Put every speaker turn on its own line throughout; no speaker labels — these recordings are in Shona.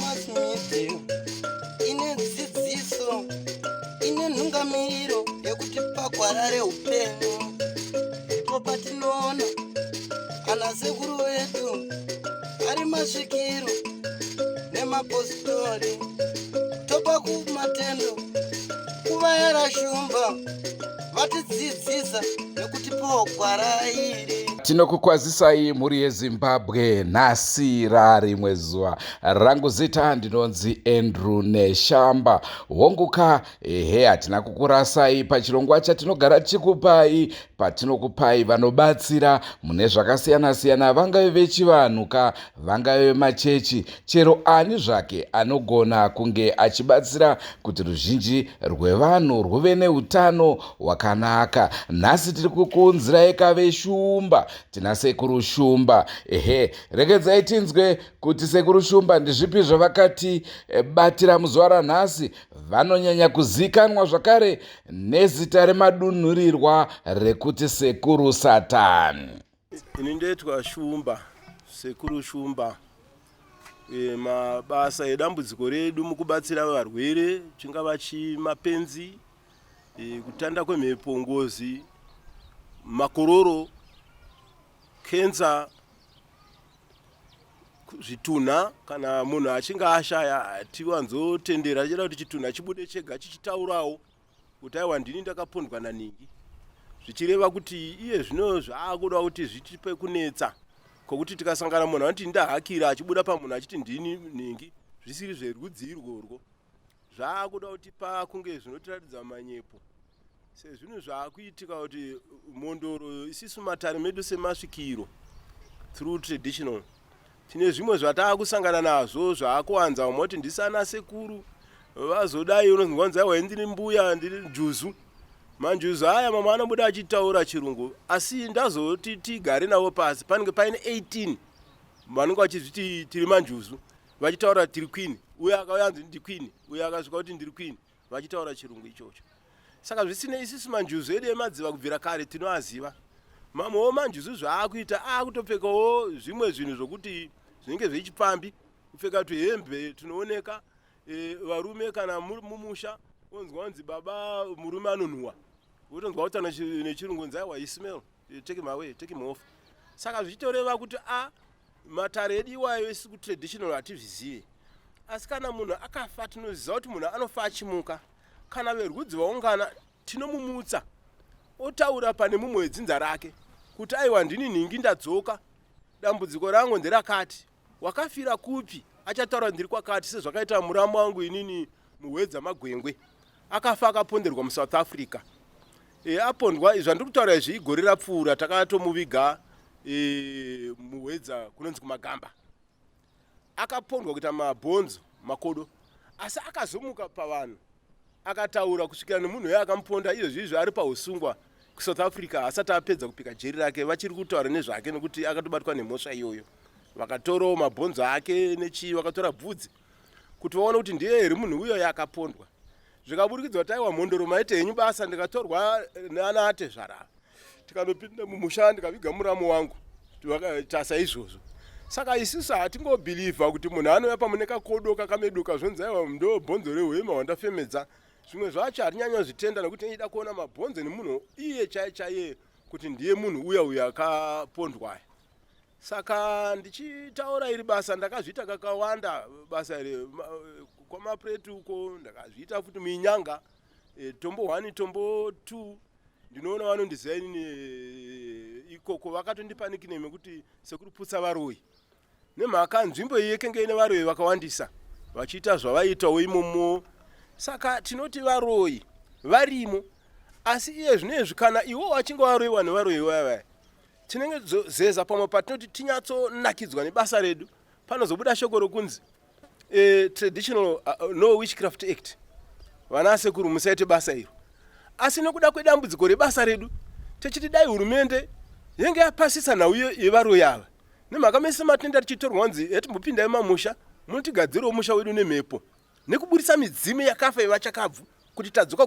Mass media ine dzidziso, ine nhungamiriro yekuti pagwara reupenyu ndipo patinoona ana sekuru vedu ari masvikiro nemapositori, topa kumatendo kuvayera Shumba vatidzidzisa nekutipawo gwara iri.
Tinokukwazisai mhuri yeZimbabwe, nhasi rarimwe zuva. Rangu zita ndinonzi Andrew Neshamba. Honguka, ehe, hatina kukurasai pachirongwa chatinogara tichikupai, patinokupai vanobatsira mune zvakasiyana-siyana, vangave vechivanhu ka, vangave vemachechi, chero ani zvake anogona kunge achibatsira kuti ruzhinji rwevanhu rwuve neutano hwakanaka. Nhasi tiri kukuunzirai kave Shumba, tina Sekuru Shumba. Ehe, regedzai tinzwe kuti Sekuru Shumba ndizvipi zvavakati batira muzuva ranhasi. Vanonyanya kuzikanwa zvakare nezita remadunhurirwa rekuti Sekuru Satani.
Ini ndoitwa Shumba, Sekuru Shumba. Mabasa edambudziko redu mukubatsira varwere, chingava chimapenzi, kutanda kwemhepo, ngozi, makororo, kenza, zvitunha. Kana munhu achinge ashaya, hatiwanzotendera, tichida kuti chitunha chibude chega chichitaurawo kuti aiwa, ndini ndakapondwa naningi, zvichireva kuti iye zvino zvaakuda kuti zvitipe kunetsa kwokuti tikasangana munhu anoti ndahakira, achibuda pamunhu achiti ndini nhingi, zvisiri zverudzi irworwo, zvaakuda kutipa kunge zvinotiratidza manyepo sezvinhu zvaakuitika kuti mhondoro. Isisu matare medu semasvikiro, through traditional, tine zvimwe zvataakusangana nazvo zvaakuwanza. Vamwe kuti ndisana sekuru vazodai, unonzwa kunzi aiwa, ndiri mbuya, ndiri njuzu. Manjuzu aya mamwe anobuda achitaura chirungu, asi ndazoti tigare navo pasi, panenge paine 18 vanenge vachizviti tiri manjuzu, vachitaura tiri queen. Uyo akauya anzi ndi queen, uyo akasvika kuti ndiri queen, vachitaura chirungu ichocho. Saka zvisinei, isusu manjuzu edu emadziva kubvira kare tinoaziva. Mamwewo manjuzu zvaakuita, aakutopfekawo zvimwe zvinhu zvokuti zvinenge zvechipfambi, kupfeka tuhembe tunooneka. Varume kana mumusha, onzwa kunzi baba murume anonhuhwa, wotonzwa kuti nechirungu nzi aiwa, smell, take him away, take him off. Saka zvichitoreva kuti a matare edu iwayo isi kutraditional hatizvizive, asi kana munhu akafa tinoziva kuti munhu anofa achimuka. Kana verudzi vaungana, tinomumutsa otaura pane mumwe wedzinza rake kuti aiwa, ndini nhingi, ndadzoka, dambudziko rangu nderakati, wakafira kupi? Achataura ndiri kwakati, sezvakaita muramu wangu inini muHwedza Magwengwe, akafa akaponderwa muSouth Africa. Apondwa, zvandiri kutaura izvi igore rapfuura, takatomuviga muHwedza kunonzi kuMagamba. Akapondwa kuita mabhonzo, makodo, asi akazomuka pavanhu akataura kusvikira nemunhu uyo akamuponda. Izvozvi izvo ari pausungwa kuSouth Africa, asati apedza kupika jeri rake, vachiri kutaura nezvake nekuti akatobatwa nemhosva iyoyo. Vakatorawo mabhonzo ake nechii, vakatora bvudzi kuti vaone kuti ndiye here munhu uyoyo akapondwa. Zvikaburikidza kuti aiwa, mhondoro maite henyu basa. Ndikatorwa nana atezvara, tikanopinda mumusha, ndikaviga muramu wangu tasa izvozvo. Saka isusu hatingobhilivha kuti munhu anouya pamwe nekakodo kakameduka, zvonzi aiwa, ndo bhonzo rehwema hwandafemedza. Zvimwe zvacho hatinyanya zvitenda nekuti ida kuona mabhonzo nemunhu iye chaiye chaiye kuti ndiye munhu uya uyo akapondwaya. Saka ndichitaura iri basa ndakazviita kakawanda, basa iri kwamapreti uko ndakazviita futi muInyanga, Tombo 1, Tombo 2. Ndinoona vanondiziva inini ikoko, vakatondipa nickname yekuti Sekuru Putsa Varoyi, nemhaka nzvimbo iyi yekenge ine varoyi vakawandisa vachiita zvavaiitawo imomo. Saka tinoti varoyi varimo, asi iye zvino izvi kana iwo wachinge waroyiwa nevaroyi vaya vaya, tinenge zeza pamwe patinoti tinyatsonakidzwa nebasa redu, panozobuda shoko rokunzi Traditional No Witchcraft Act, vana sekuru musaite basa iro. Asi nekuda kwedambudziko rebasa redu, techiti dai hurumende yenge yapasisa nhau yevaroyi ava, nemhaka mese matenda tichitorwa kunzi yatimbopindai mamusha munotigadzirawo musha wedu nemhepo nekuburisa midzimu yakafa yevachakabvu kuti tadzoka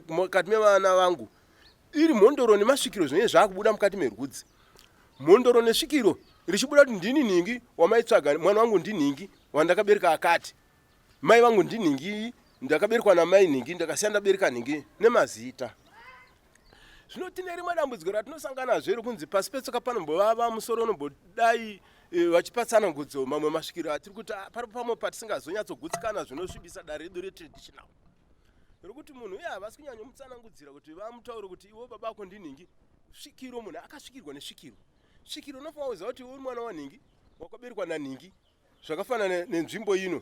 mukati mevana vangu. Iri mhondoro nemasvikiro zvinenge zvaakubuda mukati merwudzi. Mhondoro nesvikiro richibuda kuti ndini nhingi wamaitsvaga, mwana wangu ndinhingi wandakabereka akati. Mai vangu ndinhingi, ndakaberekwa namai nhingi, ndakasiya ndabereka nhingi nemazita. Zvino tine rimwe dambudziko ratinosangana zve rokunzi pasi petsoka panombovava, musoro unombodai vachipa tsanangudzo mamwe masvikiro atiri kuti pari pamwe patisingazonyatsogutsikana zvinosvibisa dare redu retraditional. Rokuti munhu uye havasi kunyanyomutsanangudzira kuti vamutaure kuti iwe baba ako ndinhingi. Svikiro, munhu akasvikirwa nesvikiro. Svikiro unofanira kuziva kuti uri mwana wanhingi, wakaberekwa nanhingi. Zvakafanana nenzvimbo ino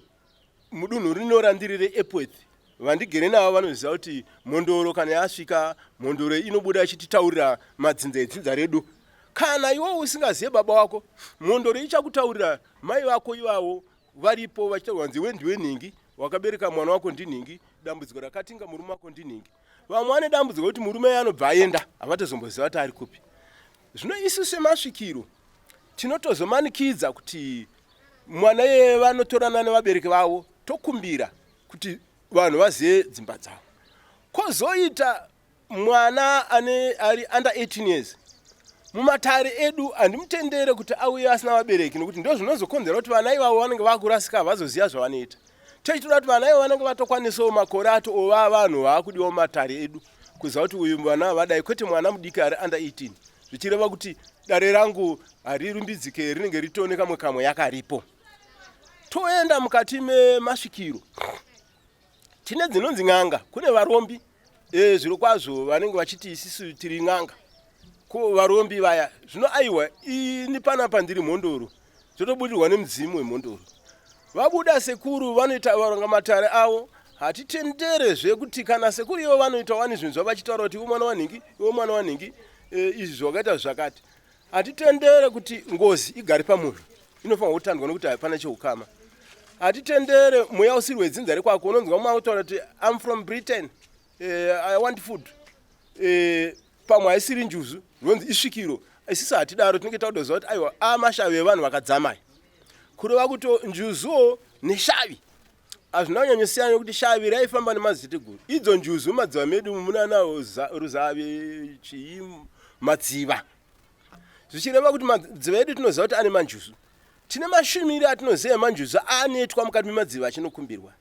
mudunhu rino randiri reEpworth, vandigere navo vanoziva kuti mhondoro kana yasvika, mhondoro inobuda ichititaurira madzinza edzinza redu. Kana iwe usingazive baba wako, mhondoro ichakutaurira mai vako ivavo varipo vachitaura kunzi iwe ndiwe nhingi, wakabereka mwana wako ndinhingi, dambudziko rakatinga murume wako ndinhingi. Vamwe vane dambudziko rekuti murume anobva aenda, havatozomboziva kuti ari kupi. Zvino isu semasvikiro tinotozomanikidza kuti mwana iyeye vanotorana nevabereki vavo, tokumbira kuti vanhu vazive dzimba dzavo. Kwozoita mwana ane ari under 18 years, mumatare edu handimutendere kuti auye asina vabereki, nokuti ndo zvinozokonzera kuti vana ivavo vanenge vakurasika, havazoziva zvavanoita. Techitoda kuti vana ivavo vanenge vatokwanisawo makore ato ova vanhu vaakudiwa mumatare edu, kuziva kuti uyu mwana vadai, kwete mwana mudiki ari under 18, zvichireva kuti dare rangu harirumbidzike, rinenge ritone kamwe kamwe yakaripo. Toenda mukati memasvikiro, tine dzinonzi n'anga, kune varombi zviro kwazvo vanenge vachiti isisu tiri n'anga, ko varombi vaya. Zvino aiwa, ini panapa ndiri mhondoro, zvotobudirwa nemudzimu wemhondoro. Vabuda sekuru vanoita varonga matare avo. Hatitenderezve kuti kana sekuru ivo vanoita wani zvinhu zvavachitaura kuti iwe mwana wanhingi, iwe mwana wanhingi, izvi zvakaita zvakati. Hatitendere kuti ngozi igare pamunhu, inofanirwa kutandwa nokuti hapana cheukama. Hatitendere mweya usiri wedzinza rekwako. Unonzwa mumwe akutaura kuti I'm from Britain, I want food, pamwe haisiri njuzu, ronzi isvikiro. Isisi hatidaro, tinenge takutoziva kuti aiwa, amashavi evanhu vakadzamai, kureva kuti njuzuwo neshavi hazvina kunyanyosiyana, nekuti shavi raifamba nemadziteteguru. Idzo njuzu mumadziva medu munana Ruzavi, chii, madziva, zvichireva kuti madziva edu tinoziva kuti ane manjuzu. Tine mashumiri atinoziva emanjuzu anoitwa mukati memadziva achinokumbirwa.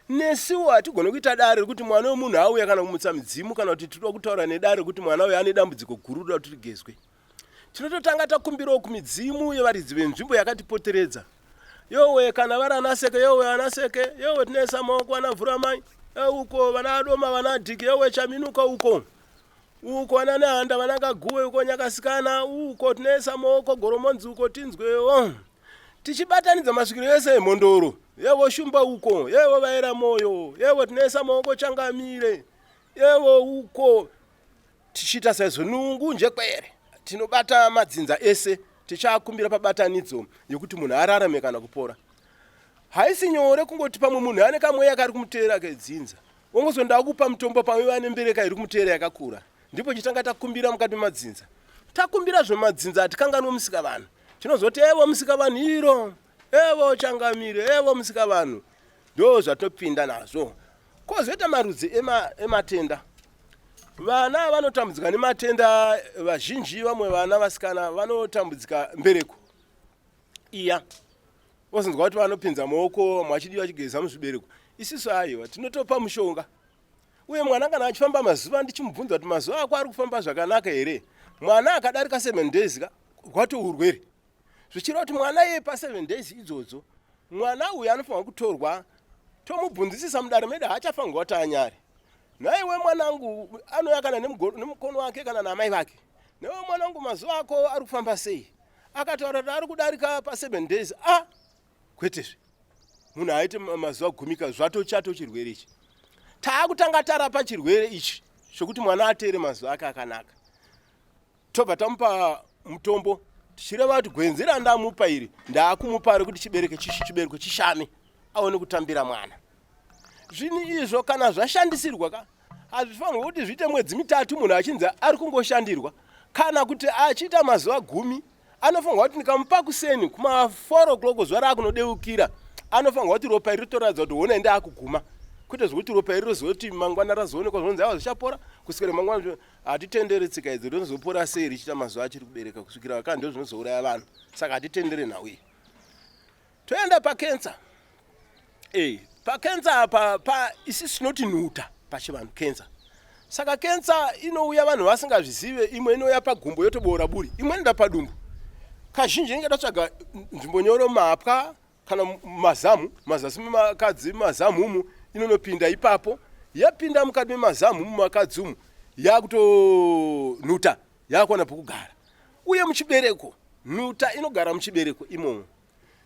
Nesuwo hatigoni kuita dare rekuti mwana wemunhu auya kana kumutsa midzimu, kana kuti tinoda kutaura nedare rekuti mwana uyu ane dambudziko guru roda kuti rigezwe. Tinototanga takumbirawo kumidzimu yevaridzi venzvimbo yakatipoteredza. Yowe, kana vari anaseke, yowe anaseke, yowe tinoisa maoko, ana vhuramai uko, vana adoma, vana dhiki, yowe chaminuka uko uko, vana nehanda, vana kaguwe uko, nyakasikana uko, tinoisa maoko goromonzi uko, tinzwewo tichibatanidza masvikiro ese emhondoro. Yevo shumba uko, yevo vaera moyo, yevo tinoisa maoko changamire, yevo uko, tichiita saizvo nungu njekwere. Tinobata madzinza ese tichakumbira pabatanidzo yekuti munhu ararame kana kupora. Haisi nyore kungoti pamwe munhu ane kamweya kari kumuteera kedzinza, wongozonda kupa mutombo, pamwe vane mbereka iri kumuteera yakakura. Ndipo chitanga takumbira mukati memadzinza. Takumbira zvemadzinza, hatikanganwe musika vanhu. Tinozoti evo musika vanhu iro, evo changamire, evo musika vanhu, ndo zvatopinda nazvo. Kwozoita marudzi ematenda. Vana vanotambudzika nematenda vazhinji. Vamwe vana vasikana vanotambudzika mbereko iya, vozonzwa kuti vanopinza maoko, vamwe vachidiwa vachigeza muzvibereko. Isisu aiwa, tinotopa mushonga. Uye mwana kana achifamba mazuva, ndichimubvunza kuti mazuva ako ari kufamba zvakanaka here? Mwana akadarika 7 days ka, hwato urwere, zvichireva kuti mwana iye pa7 days idzodzo, mwana uyu anofanirwa kutorwa, tomubvunzisisa mudare medu. Haachafanirwa kuti anyare. Naiwe mwanangu, anouya kana nemukono wake kana naamai vake. Newe mwanangu, mazuva ako ari kufamba sei? Akataura kuti ari kudarika pa7 days, a ah, kwetezve, munhu aite mazuva 10 ka, zvatochato chirwere ichi. Taakutanga tarapa chirwere ichi chokuti mwana ateere mazuva ake akanaka. Tobva tamupa mutombo, tichireva kuti gwenzi randamupa iri ndaakumupa rekuti chibereko chibereko chishame, aone kutambira mwana. Zvinhu izvo kana zvashandisirwa ka, hazvifanirwa kuti zviite mwedzi 3 munhu achinzi ari kungoshandirwa, kana kuti achiita mazuva 10. Anofanirwa kuti ndikamupa kuseni kuma 4 o'clock, zuva raakunodeukira, anofanirwa kuti ropa iri ritoratidza kuti hona ndaakuguma, kwete zvekuti ropa iri rozoti mangwana razoonekwa zvonzi aiwa zvichapora. Kuswera mangwana hatitendere tsika idzo, rinozopora sei richiita mazuva achiri kubereka kusvikira ka ndo zvinozouraya vanhu. Saka hatitendere nhau iyi. Toenda pakensa. E, pakensa apa pa isi tinoti nhuta pachivanhu kensa. Saka kensa inouya vanhu vasingazvizive, imwe inouya pagumbo yotoboora buri, imwe inoenda padumbu. Kazhinji inenge datsvaga nzvimbo nyoro, mapwa kana mazamu, mazasi memakadzi, mazamu umu inonopinda ipapo. Yapinda mukati memazamu mumakadzi umu yakutonhuta, yakuwana pokugara. Uye muchibereko, nhuta inogara muchibereko imomo.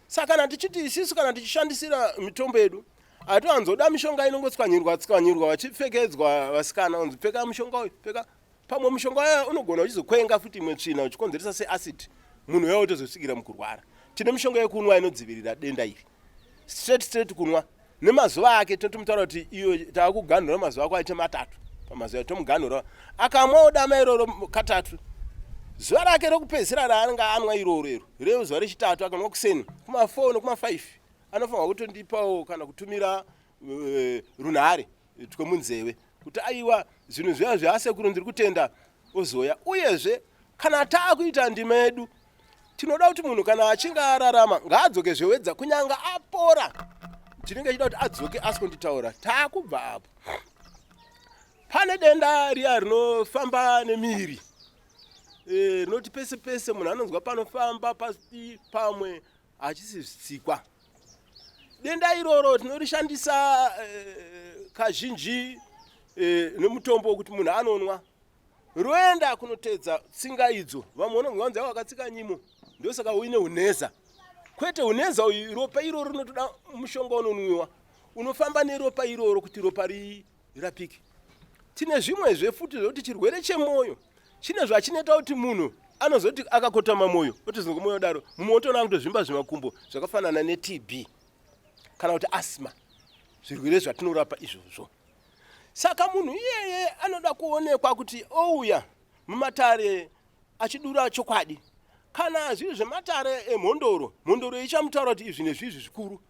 Saka kana tichiti isisu kana tichishandisira mitombo yedu hatiwanzoda mishonga inongotswanyirwa tswanyirwa vachipfekedzwa vasikana unzi pfeka mushonga uyu, pfeka pamwe mushonga uya unogona uchizokwenga futi imwe tsvina uchikonzeresa seacid, munhu uya wotozosvikira mukurwara. Tine mishonga yekunwa inodzivirira denda iri straight straight kunwa nemazuva ake. Tinotomutaura kuti iyo taakuganhura mazuva ako aite matatu pamazuva, tomuganhura akamwawo dama iroro katatu. Zuva rake rekupedzisira raanenge anwa iroro iro rezuva rechitatu, akanwa kuseni kuma4 nekuma5, anofanirwa kutondipawo kana kutumira runhare twemunzeve kuti aiwa, zvinhu zviya zveasekuru ndiri kutenda, ozoya. Uyezve kana taakuita ndima yedu, tinoda kuti munhu kana achinge ararama ngaadzoke zvewedza, kunyange apora tinenge chida kuti adzoke asikonditaura. Taakubva apo pane denda riya rinofamba nemiri, rinoti pese pese munhu anonzwa panofamba pasi, pamwe hachisi zvitsikwa. Denda iroro tinorishandisa kazhinji nemutombo wekuti munhu anonwa roenda kunotedza tsinga idzo. Vamwe vanonzwa vanzi wakatsika nyimo, ndosaka uine uneza. Kwete, uneza uyu ropa iroro rinotoda mushonga unonwiwa unofamba neropa iroro kuti ropa rirapike. Tine zvimwezve futi zvekuti chirwere chemwoyo chine zvachinoita kuti munhu anozoti akakotama mwoyo otozonga mwoyo daro, mumwe otoona kutozvimba zvimakumbo zvakafanana neTB kana kuti asthma, zvirwere zvatinorapa izvozvo. Saka munhu iyeye anoda kuonekwa kuti ouya mumatare achidura chokwadi. Kana zviri zvematare emhondoro, mhondoro ichamutaura kuti izvi nezvizvi zvikuru.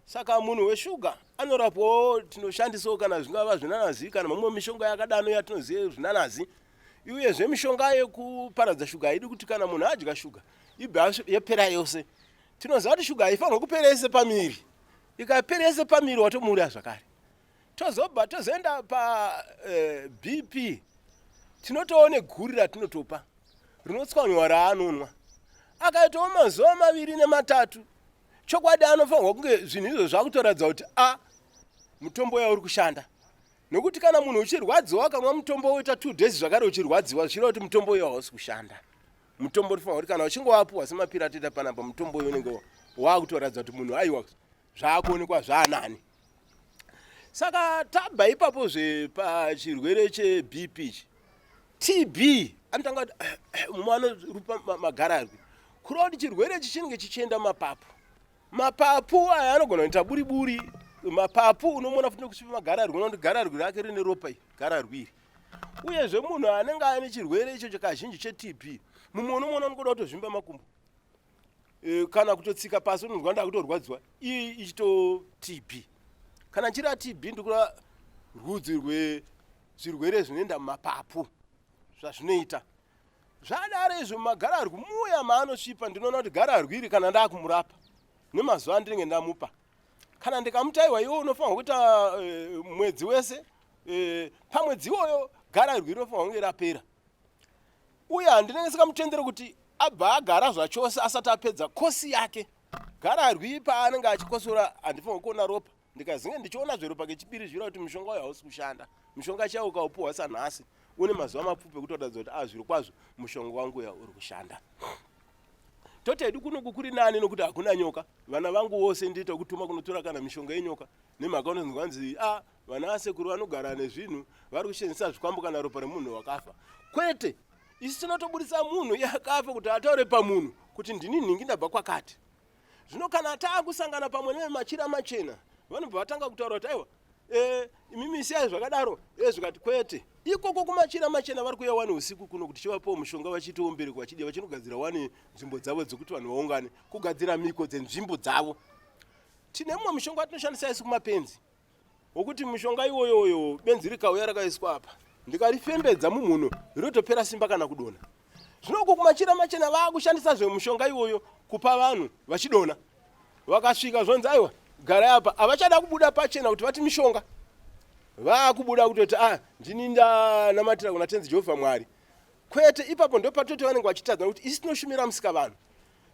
Saka munhu weshuga anorapwawo, tinoshandisawo kana zvingava zvinanazi kana mamwe mishonga yakadano yatinoziva zvinanazi. Uyezve mishonga yekuparadza shuga haidi kuti kana munhu adya shuga ibva yapera yose. Tinoziva kuti shuga haifanirwa kupera yese pamiri, ikapera yese pamiri watomuuraya zvakare. Tozobva tozoenda paBP, tinotoone guri ratinotopa rinotswanywa raanonwa, akaitawo mazuva maviri nematatu, chokwadi anofanirwa kunge zvinhu izvo zvakutoratidza kuti a mutombo yauri kushanda. Nokuti kana munhu uchirwadziwa akanwa mutombo woita 2 days zvakare uchirwadziwa, zvichireva kuti mutombo uyo hausi kushanda. Mutombo unofanira kuti kana uchinge wapuwa semapira atoita panapa, mutombo uyo unenge waakutoratidza kuti munhu aiwa zvaakuonekwa zvaanani. Saka tabva ipapo zvepachirwere cheBP ichi, TB anotanga kuti mumwe anorupa magararwi, kureva kuti chirwere ichi chinenge chichienda mapapu. Mapapu aya anogona kuita buri buri mapapu, unomuona futi nekusvipa magararwi, unoona kuti gararwi rake rine ropa iri, gararwi iri. Uyezve munhu anenge aine chirwere ichocho kazhinji cheTB, mumwe unomuona unogoda kutozvimba makumbo kana kutotsika pasi, unonzwa ndakutorwadziwa, iyi ichito TB. Kana chiri TB ndikura rudzi rwezvirwere zvinoenda mumapapu zvazvinoita. Zvadaro izvo mumagararwi muya maanosvipa, ndinoona kuti gararwi iri kana ndakumurapa nemazuva andinenge ndamupa, kana ndikamutaiwa iwe unofanirwa kuita mwedzi wese, pamwedzi iwoyo gararwi rinofanirwa kunge rapera. Uye handinenge sikamutendere kuti abva agara zvachose asati apedza kosi yake. Gararwi paanenge achikosora handifanirwa kuona ropa, ndikazinge ndichiona zveropa kechipiri zvireva kuti mushonga uyu hausi kushanda. Mushonga chaiwo ukaupuhwa sanhasi une mazuva mapfupi ekutoratidza kuti a zviro kwazvo mushonga wangu uya uri kushanda. Toti hedu kunoku kuri nani nokuti hakuna nyoka. Vana vangu vose ndiita kutuma kunotora kana mishonga yenyoka, nemhaka unonzwa nzi a vana vasekuru vanogara nezvinhu vari kushandisa zvikwambo kana ropa remunhu wakafa. Kwete, isu tinotoburitsa munhu iye akafa kuti ataure pamunhu kuti ndini nhingi ndabva kwakati. Zvino kana taakusangana pamwe nevemachira machena, vanobva vatanga kutaura kuti aiwa, imimi siyai zvakadaro, zvikati kwete. Ikoko kumachira machena vari kuuya wani usiku kuno kuti chivapowo mushonga, vachiitawo mbereko, vachidya, vachinogadzira wani nzvimbo dzavo dzekuti vanhu vaungane, kugadzira miko dzenzvimbo dzavo. Tine mumwe mushonga watinoshandisa isu kumapenzi, wokuti mushonga iwoyoyo benzi rikauya rakaiswa apa. Ndikarifembedza mumhuno rinotopera simba kana kudonha. Zvino uko kumachira machena vakushandisa zvemushonga iwoyo kupa vanhu vachidonha. Vakasvika zvonzi aiwa garai apa, havachada kubuda pachena kuti vati mishonga. Vakubuda kutoti ah ndini ndanamatira kuna Tenzi Jehovha Mwari. Kwete, ipapo ndopatoti vanenge vachitadza nekuti isu tinoshumira musikavanhu.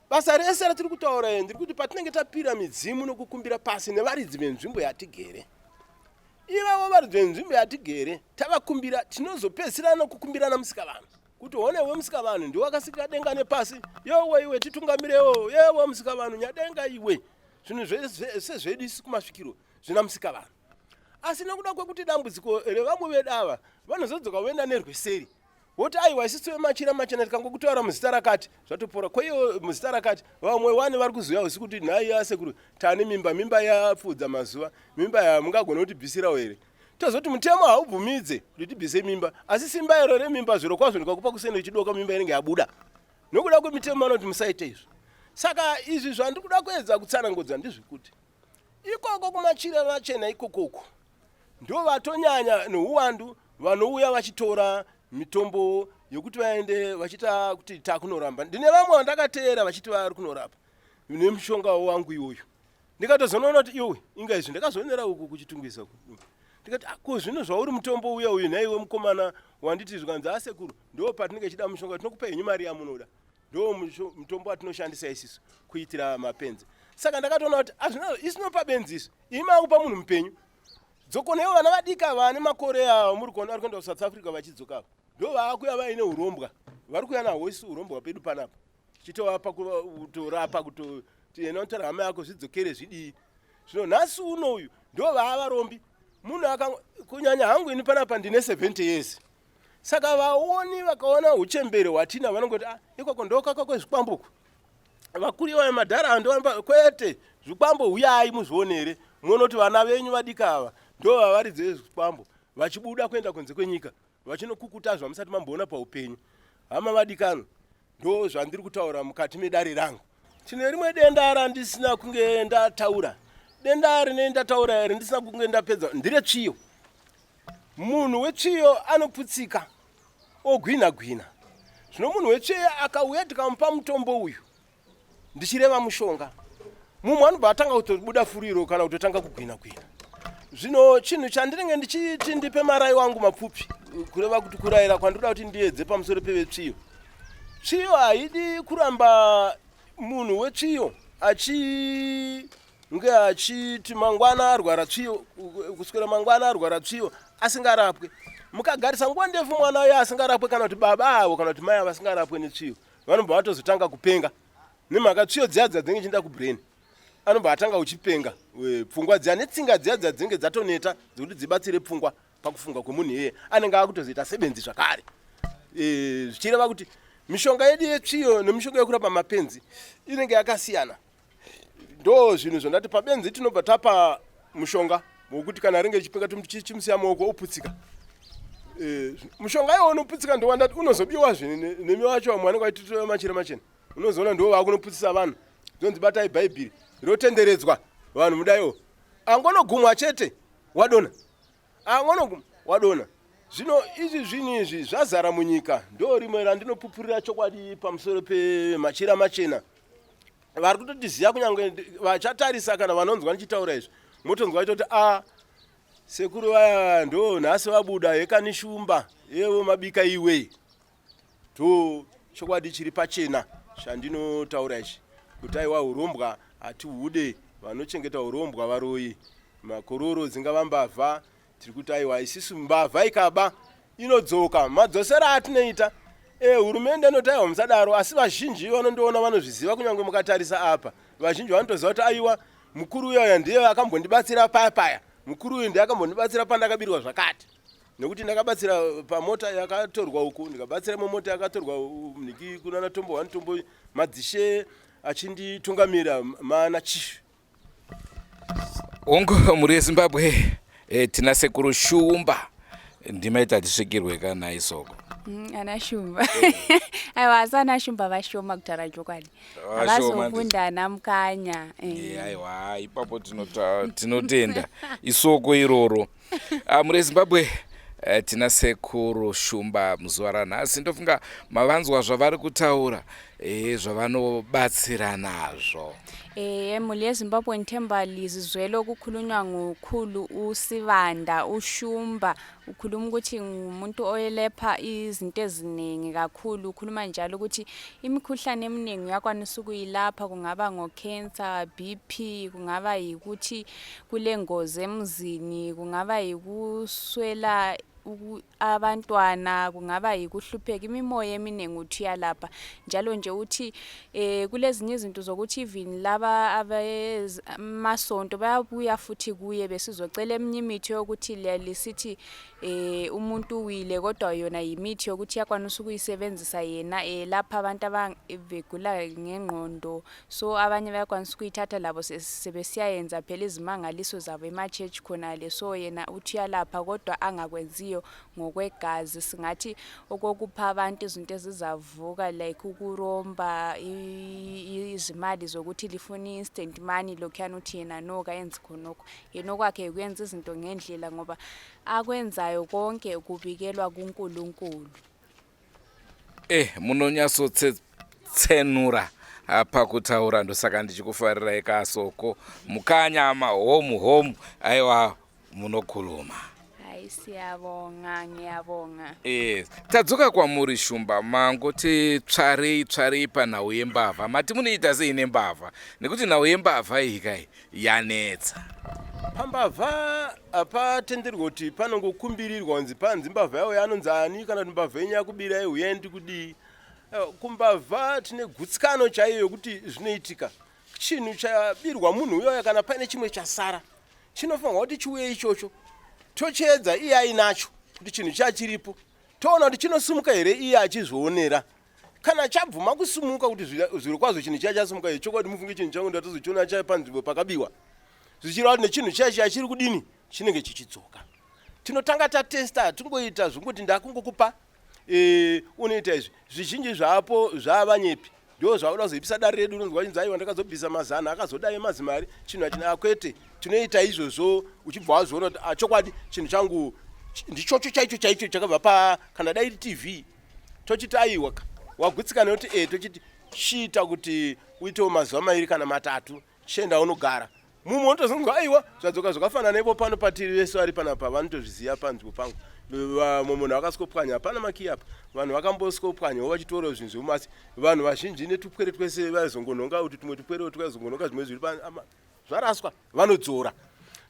Basa rese ratiri kutaura iri ndiri kuti patinenge tapira midzimu nokukumbira pasi nevaridzi venzvimbo yatigere. Ivavo varidzi venzvimbo yatigere tavakumbira tinozopedzisira nokukumbirana musikavanhu kuti hone iwe musikavanhu ndiwe wakasika denga nepasi yowe iwe titungamirewo yewe musikavanhu nyadenga iwe zvinhu zvese zvedu isu kumasvikiro zvina musikavanhu asi nokuda kwekuti dambudziko revamwe vedu ava vanozodzoka voenda nerweseri Woti aiwa isusu vemachira machena tikangokutaura muzita rakati zvatopora. Ko iyo muzita rakati vamwe wani vari kuzuya usiku kuti nhai asekuru tane mimba mimba yapfuudza mazuva mimba yamungagona kutibvisirawo here? Tozoti mutemo haubvumidze kuti tibvise mimba asi simba iro remimba zviro kwazvo ndikakupa kuseni richidoka mimba inenge yabuda nokuda kwemitemo vanoti musaite izvo. Saka izvi zvandiri kuda kuedza kutsanangudza ndezvekuti ikoko kumachira machena ikokoko ndovatonyanya neuwandu vanouya vachitora mitombo yokuti vaende vachiita kuti takunoramba ndine vamwe vandakateera vachiti vari kunorapa nemushonga wangu iwoyu ndikatozonoona kuti iwe inga izvi ndakazoonera uku kuchitungwiza ndikati ah, ko zvino zvauri mutombo uya uyu nhaiwe mukomana wanditi zvikanzi asekuru ndo patinenge chida mushonga tinokupa henyu mari yamunoda ndo mutombo watinoshandisa isisu kuitira mapenzi saka ndakatoona kuti azvina isinopa benzi isu imi makupa munhu mupenyu dzokonaiwo vana vadiki ava vane makore ava muri kuona vari kuenda kusouth africa vachidzoka ava ndo vaakuya vaine urombwa vari kuya nahwo isu urombwa pedu panapa chitovapa kutorapa kutoti ena unotora hama yako zvidzokere zvidii zvino nhasi uno uyu ndo vaavarombi munhu aka kunyanya hangu ini panapa ndine 70 years saka vaoni vakaona uchembere hwatina vanongoti ah, ikoko ndokaka kwezvikwambuku vakuru iwayo madhara ava ndovamba kwete zvikwambo huyai muzvionere muone kuti vana venyu vadika ava ndo vavaridzi vezvikwambo vachibuda kuenda kunze kwenyika vachinokukuta zvamusati mamboona paupenyu hama vadikano ndo zvandiri kutaura mukati medare rangu tine rimwe denda randisina kunge ndataura denda rine ndataura rindisina kunge ndapedza ndiretsviyo munhu wetsviyo anoputsika ogwina gwina zvino munhu wetsviyo akauya tikamupa mutombo uyu ndichireva mushonga mumwe anobva atanga kutobuda furiro kana kutotanga kugwina gwina zvino chinhu chandinenge ndichiti ndipe marai wangu mapfupi kureva kuti kurayira kwandinoda kuti ndiedze pamusoro pevetsviyo tsviyo haidi kuramba munhu wetsviyo achinge achiti mangwana arwara tsviyo kuswera mangwana arwara tsviyo asingarapwe mukagarisa nguva ndefu mwana uyo asingarapwe kana kuti baba avo kana kuti mai avo asingarapwe netsviyo vanobva vatozotanga kupenga nemhaka tsviyo dziya dzadzinenge chienda kubrain anobva atanga uchipenga eh, pfungwa dziya netsinga dziya dzadzinenge dzatoneta dzekuti dzibatsire pfungwa pakufunga kwemunhu iyeye anenge akutozoita sebenzi zvakare eh, zvichireva kuti mishonga yedu yetsviyo nemishonga yekurapa mapenzi inenge yakasiyana ndo zvinhu zvandati pabenzi tinobva tapa mushonga wokuti kana ringe richipenga chimusiya maoko oputsika eh, mushonga iwo unoputsika ndowandati unozobiwa zve nemi wacho vamwe vanenge vachitotora machira machena unozoona ndiwo vakunoputsisa vanhu zvonzi batai bhaibhiri rotenderedzwa vanhu mudaiwo angonogumwa chete wadona angonogumwa wadona zvino izvi zvinhu izvi zvazara munyika ndo rimwe randinopupurira chokwadi pamusoro pemachira machena vari kutotiziva kunyange vachatarisa kana vanonzwa ndichitaura izvi motonzwa vachitoti a ah, sekuru vaya ndo nhasi vabuda hekani shumba yevo mabika iwe to chokwadi chiri pachena chandinotaura ichi kuti aiwa urombwa hatihude vanochengeta urombwa varoyi makororo dzingava mbavha tiri kuti aiwa isisu mbavha ikaba inodzoka madzosero atinoita e, hurumende inoti aiwa musadaro asi vazhinji vanondiona vanozviziva kunyange mukatarisa apa vazhinji vanotoziva kuti aiwa mukuru uya uya ndiye akambondibatsira paya paya mukuru uyu ndiye akambondibatsira pandakabirwa zvakati nekuti ndakabatsira pamota yakatorwa uku ndikabatsira imwe mota yakatorwa mhiki kunana tombo one tombo madzishe achinditungamira mana chief
Hongu mhuri yeZimbabwe e, tina sekuru Shumba ndimaita tisvikirwe kana isoko
mm, ana Shumba aiwa asi ana Shumba vashoma kutaura chokwadi vazokunda ana Mukanya
eh. aiwa ipapo tinotenda isoko iroro ah, mhuri yeZimbabwe Eh, tina sekuru Shumba muzuva ranhasi. Ndofunga mavanzwa zvavari kutaura eh, zvavanobatsira nazvo.
Eh mhuri yeZimbabwe ngithemba lizizwele okukhulunywa ngukhulu uSibanda uShumba ukhuluma ukuthi ngumuntu oyelepha izinto eziningi kakhulu ukhuluma njalo ukuthi imikhuhlane eminingi uyakwanisa ukuyilapha kungaba ngo-cancer BP kungaba yikuthi kulengozi emzini kungaba yikuswela abantwana kungaba yikuhlupheka imimoya eminingi uthi uyalapha njalo nje uthi eh kulezinye izinto zokuthi even laba abamasonto bayabuya futhi kuye besizocela eminye imithi yokuthi lisithi eh umuntu uwile kodwa yona yimithi yokuthi iyakwanisa ukuyisebenzisa yena eh lapha abantu abegula ngengqondo so abanye bayakwanisa ukuyithatha labo sebesiyayenza phela izimangaliso zabo ema-church khonale so yena uthi uyalapha kodwa angakwenziyo ngokwegazi singathi okokupha abantu izinto ezizavuka like ukuromba izimali zokuthi lifuna i-instant money lokhuyana uthi yena no kayenzi khonokho yena okwakhe yikuyenza izinto ngendlela ngoba akwenzayo konke kubikelwa kuNkulunkulu.
Eh, munonyatsotsetsenura pakutaura ndosaka ndichikufarirai kasoko mukanyama homu homu aiwa munokhuluma.
Hayi siyabonga ngiyabonga.
Yes. Tadzoka kwamuri Shumba mangoti tsvarei tsvarei panhau yembavha mati munoita sei nembavha nekuti nhau yembavha iyi kai yanetsa.
Pambavha hapatenderwe kuti panongokumbirirwa kunzi panzi mbavha yauya anonzi ani kana kuti mbavha yenyu yakubirai huyai ndikudii. Eh, kumbavha tine gutsikano chaiyo yokuti zvinoitika chinhu chabirwa munhu uyoyo kana paine chimwe chasara chinofanirwa kuti chiuye ichocho tochiedza iye ainacho kuti chinhu chiya chiripo toona kuti chinosumuka here iye achizvionera kana chabvuma kusumuka kuti zviro kwazvo chinhu chiya chasumuka here chokwadi mufunge chinhu changu ndatozochiona chaya panzvimbo pakabiwa zvichireva kuti nechinhu chiya chiya chiri kudini chinenge chichidzoka tinotanga tatesta tingoita zvongoti ndakungokupa e, unoita izvi zvizhinji zvapo zvavanyepi ndo zvauda kuzoipisa dare redu unonzwa chinzi aiwa ndakazobvisa mazana akazodai mazimari chinhu hachina akwete tinoita izvozvo uchibva wazviona kuti ah, chokwadi chinhu changu ndichocho chaicho chaicho chakabva pa kana dai iri tv tochiti aiwa ka wagutsikana nekuti e tochiti chiita kuti uitewo mazuva mairi kana matatu chienda unogara mumwe unotozonzwa aiwa zvadzoka zvakafanana ivo pano patiri vese vari panapa vanotozviziva panzvimbo pangu vamwe munhu akaswopwanya hapana makiyi apa vanhu vakamboswopwanyawo vachitorawo zvinhu zvemumasi vanhu vazhinji netupwere twese vaizongonhonga kuti tumwe tupwere twaizongonhonga zvimwe zviri zvaraswa vanodzora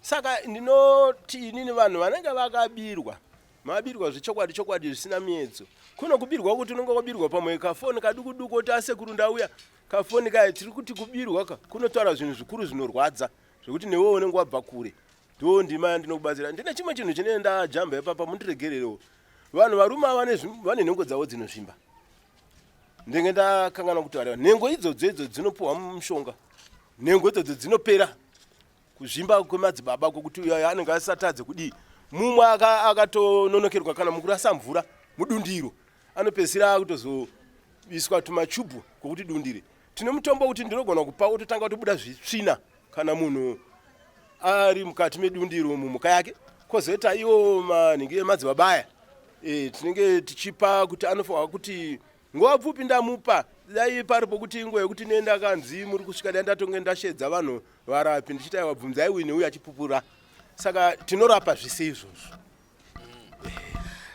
saka ndinoti inini vanhu vanenge vakabirwa mabirwa zvechokwadi chokwadi zvisina miedzo kuno kubirwa kuti unenge wabirwa pamwe kafoni kaduku duku oti asekuru ndauya kafoni kaya tiri kuti kubirwa ka kunotaura zvinhu zvikuru zvinorwadza zvekuti newewo unenge wabva kure ndo ndima yandinokubatsira ndine chimwe chinhu chine ndajamba ipapa mundiregererewo vanhu varume ava vane nhengo dzavo dzinozvimba ndenge ndakanganwa kutaura nhengo idzodzo idzo dzinopuhwa mushonga nhengo idzodzo dzinopera kuzvimba kwemadzibaba kwekuti uyo anenge asatadze kudii mumwe akatononokerwa kana mukurasa mvura mudundiro anopedzisira akutozoiswa tumachubhu kwokuti dundire tine mutombo wekuti ndinogona kupa wototanga kutobuda zvitsvina kana munhu ari mukati medundiro mumhuka yake kozoita iwo manhingi emadzibaba aya e, tinenge tichipa kuti anofanirwa kuti nguva pfupi ndamupa dai pari pokuti inguva yekuti ne ndakanzi muri kusvika dai ndatonge ndashedza vanhu varapi ndichiti aiwa bvunzai uyu neuyu achipupura saka tinorapa zvese izvozvo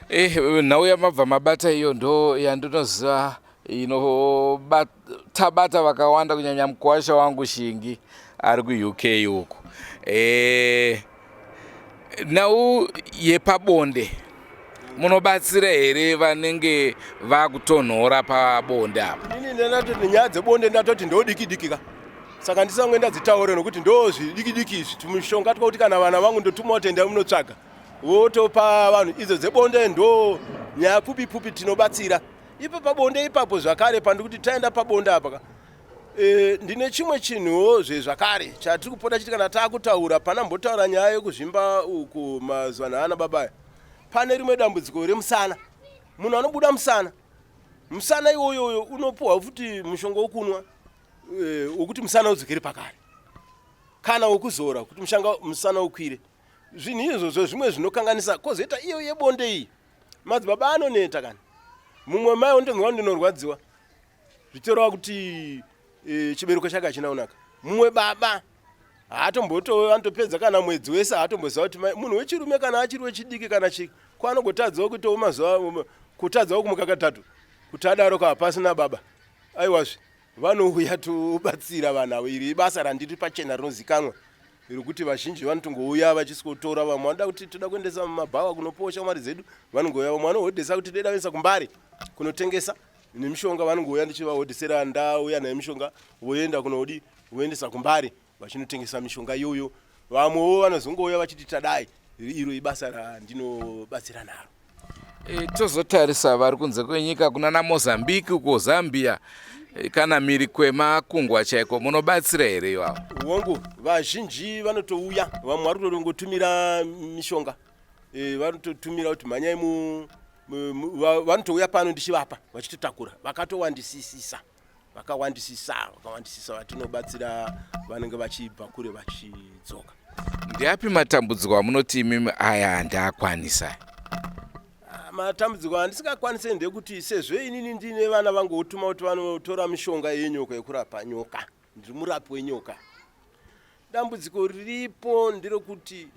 Eh, nhau yamabva mabata iyo ndo yandinoziva inobatabata vakawanda kunyanya mukuwasha wangu Shingi ari kuUK uku. Eh, nhau yepabonde munobatsira here vanenge vakutonhora pabonde apa?
Ini ndatoti nyaya dzebonde ndatoti ndodiki diki ka saka ndisange ndadzitaure nokuti ndo zvidiki diki izvi tumishonga twakuti kana vana vangu ndotuma kuti endai munotsvaga votopa vanhu idzo dzebonde ndo nyaya pfupi pfupi tinobatsira ipo pabonde ipapo zvakare pandikuti taenda pabonde apa ka e, ndine chimwe chinhuwo zvezvakare chatiri kupota chiti kana taakutaura pana mbotaura nyaya yekuzvimba uku mazuva naana babaya pane rimwe dambudziko remusana munhu anobuda musana musana iwoyoyo unopuhwa futi mushonga wokunwa e, wokuti musana udzokere pakare kana wokuzora kuti musana ukwire. Zvinhu izvozvo zvimwe zvinokanganisa kozoita iyo yebonde iyi. Madzibaba anoneta kani. Mumwe mai unotonzwa ndinorwadziwa. Zvichireva kuti e, chibereko chake hachina kunaka. Mumwe baba haatomboto anotopedza kana mwedzi wese haatomboziva kuti munhu wechirume kana achiri wechidiki kana chii ko anogotadzawo kuitawo mazuva kutadzawo kumuka katatu kuti adaro ka pasina baba aiwazve vanouya tobatsira vanhu avo iri ibasa randiri pachena rinozikanwa rekuti vazhinji vanotongouya vachisikotora vamwe vanoda kuti toda kuendesa mumabhawa kunopowa shamwari dzedu vanongouya vamwe vanohodhesa kuti toda kuendesa kumbare kunotengesa nemishonga vanongouya ndichivahodhesera ndauya nayo mishonga voenda kunodi voendesa kumbare vachinotengesa mishonga iyoyo vamwewo vanozongouya vachiti tadai iro ibasa randinobatsira naro
e, tozotarisa vari kunze kwenyika kunana mozambique uko zambia e, kana miri kwemakungwa chaiko munobatsira here ivavo
hongu vazhinji vanotouya vamwe vari kutotongotumira mishonga e, vanototumira kuti mhanyai mu vanotouya pano ndichivapa vachitotakura vakatowandisisisa vakawandisisa vakawandisisa vatinobatsira vanenge vachibva kure vachidzoka.
Ndeapi matambudziko amunoti imimi aya handiakwanisa?
Ah, matambudziko andisingakwanise ndekuti sezvo inini ndine vana vangu votuma kuti vanotora mishonga yenyoka yekurapa nyoka ndiri murapi wenyoka dambudziko riripo nderekuti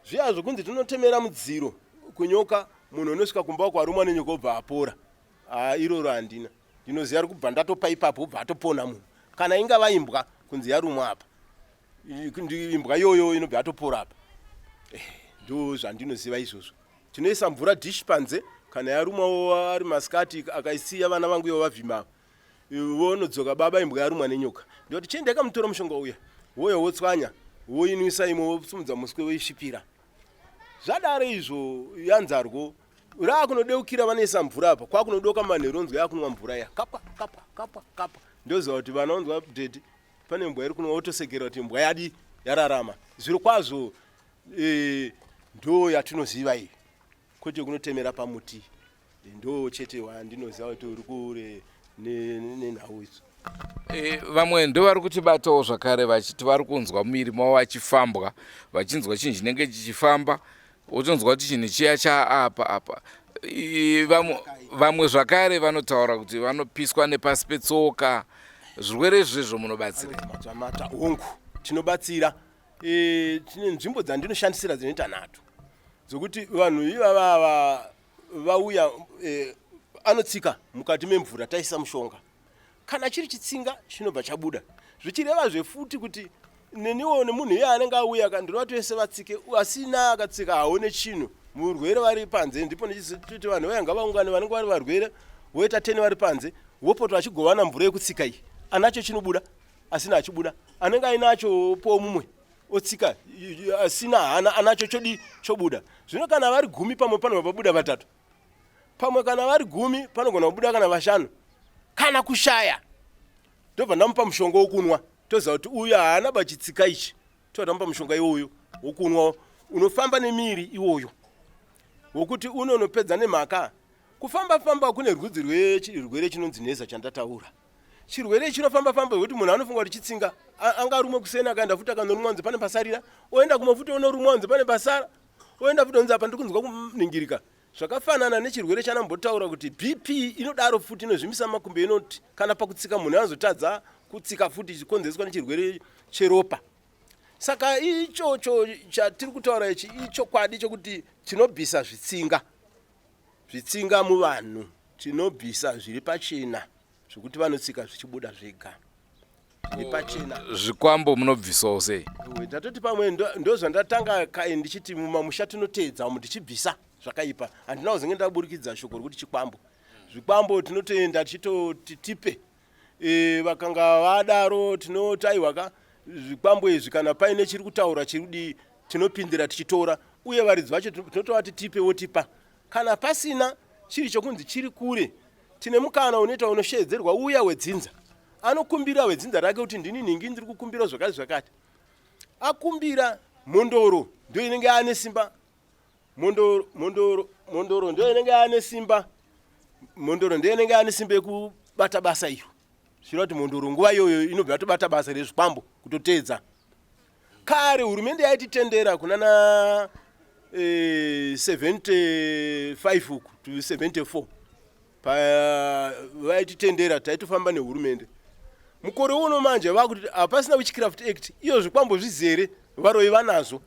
zviya zvokunzi tinotemera mudziro kunyoka munhu unosvika kumba kwarumwa nenyoka obva apora ah, iroro handina ndinoziva ri kubva ndatopa ipapo obva atopona munhu kana ingava imbwa kunzi yarumwa apa imbwa iyoyo inobva yatopora apa eh, ndo zvandinoziva izvozvo tinoisa mvura dish panze kana yarumwawo ari masikati akaisiya vana vangu ivo vavhima vonodzoka baba imbwa yarumwa nenyoka ndoti chienda ikamutora mushonga uya woya wotswanya woinwisa imwe wosumudza muswe woisvipira zvadaro izvo yanzarwo raakunodeukira vanoisa mvura apa kwakunodoka manheru onzwa yakunwa mvura ya kapa kapa kapa kapa ndoziva kuti vana onzwa dedi pane mbwa iri kunwa wotosekera kuti mbwa yadi yararama zviro kwazvo e, ndo yatinoziva iyi kwete kunotemera pamuti ndo chete wandinoziva kuti uri kure nenhau idzo
e, vamwe ndo vari kutibatawo zvakare vachiti vari kunzwa muviri mavo vachifambwa vachinzwa chinhu chinenge chichifamba wotonzwa kuti chinhu chiya chaapa apa vamwe zvakare vanotaura kuti vanopiswa nepasi petsoka zvirwere izvezvo munobatsira
hongu tinobatsira e, tine nzvimbo dzandinoshandisira dzinoita nhatu dzokuti vanhu ivavava vauya e, anotsika mukati memvura taisa mushonga kana chiri chitsinga chinobva chabuda zvichireva zvefuti kuti neniwo nemunhu iye anenge auya ka ndinova toese vatsike asina akatsika haone chinhu murwere vari panze ndipo ndichitoti vanhu vaya ngavaungane vanenge vari varwere voita teni vari panze vopota vachigovana mvura yekutsika iyi anacho chinobuda asina achibuda anenge ainacho po mumwe otsika asina hana anacho chodi chobuda zvino kana vari gumi pamwe panobva pabuda vatatu pamwe kana vari gumi panogona kubuda kana vashanu kana kushaya ndobva ndamupa mushonga wokunwa toziva kuti uyu haana bachitsika ichi tobva tamupa mushonga iwoyo wokunwa unofamba nemiri iwoyo wokuti unonopedza nemhaka kufamba famba kune rwudzi rwechirwere chinonzi neza chandataura chirwere chinofamba famba zvekuti munhu anofunga kuti chitsinga angarumwe kuseni akaenda futi akanorumwa nzi pane pasarira oenda kumwe futi onorumwa nzi pane pasara oenda futi onzi apa ndiri kunzwa kuningirika zvakafanana nechirwere chanambotaura kuti bp inodaro futi inozvimbisa makumbo inoti kana pakutsika munhu anozotadza kutsika futi ichikonzereswa nechirwere cheropa saka ichocho chatiri kutaura ichi ichokwadi chokuti tinobvisa zvitsinga zvitsinga muvanhu tinobvisa zviri pachena zvekuti vanotsika zvichibuda zvega zviri pachena
zvikwambo munobvisawo sei
ndatoti pamwe ndozvandatanga kai ndichiti mumamusha tinoteedza umu tichibvisa zvakaipa handina kuzenge ndaburikidza shoko rekuti chikwambo zvikwambo tinotoenda tichitoti tipe e, vakanga vadaro tinoti aiwaka zvikwambo izvi kana paine chiri kutaura chiri kudii tinopindira tichitora uye varidzi vacho tinotovati tipe votipa kana pasina chiri chokunzi chiri kure tine mukana unoita unosheedzerwa uya wedzinza anokumbira wedzinza rake kuti ndini nhingi ndiri kukumbira zvakati zvakati akumbira mhondoro ndio inenge ane simba mhondoro mhondoro mhondoro ndio inenge ane simba mhondoro ndio inenge ane simba yekubata basa iro zvichireva kuti mhondoro nguva iyoyo inobva yatobata basa rezvikwambo kutoteedza Kare hurumende yaititendera kunana 75 uku to 74 vaititendera, taitofamba nehurumende. Mukore uno manje vakuti hapasina Witchcraft Act, iyo zvikwambo zvizere, varoyi vanazvo.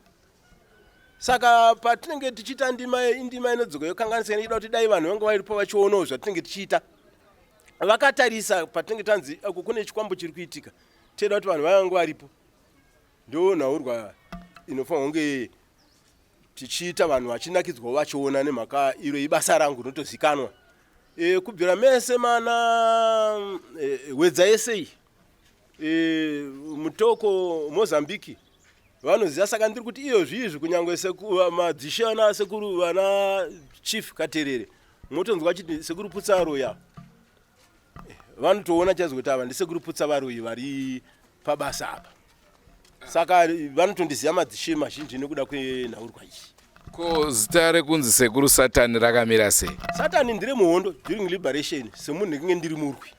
Saka patinenge tichiita ndima, indima inodzoka yokanganisa, inoda kuti dai vanhu vange varipo vachionawo zvatinenge tichiita, vakatarisa patinenge tanzi uku kune chikwambo chiri kuitika. Toda kuti vanhu vange varipo. Ndo nhaurwa inofanirwa kunge tichiita, vanhu vachinakidzwawo vachiona, nemhaka iro ibasa rangu rinotozikanwa. Kubvira mese mana Wedza yesei, Mutoko, Mozambique, vanoziva. Saka ndiri kuti iyo zviizvi, kunyange madzishe ana sekuru vana Chief Katerere, motonzwa chiti Sekuru Putsa aroya, vanotoona chaizvo kuti ava ndiSekuru Putsa, varoyi vari pabasa apa. Saka vanotondiziva madzishe mazhinji nekuda kwenhaurwa iyi.
Ko zita rekunzi Sekuru Satani rakamira sei?
Satani ndire muhondo during liberation, semunhu ndinge ndiri murwi.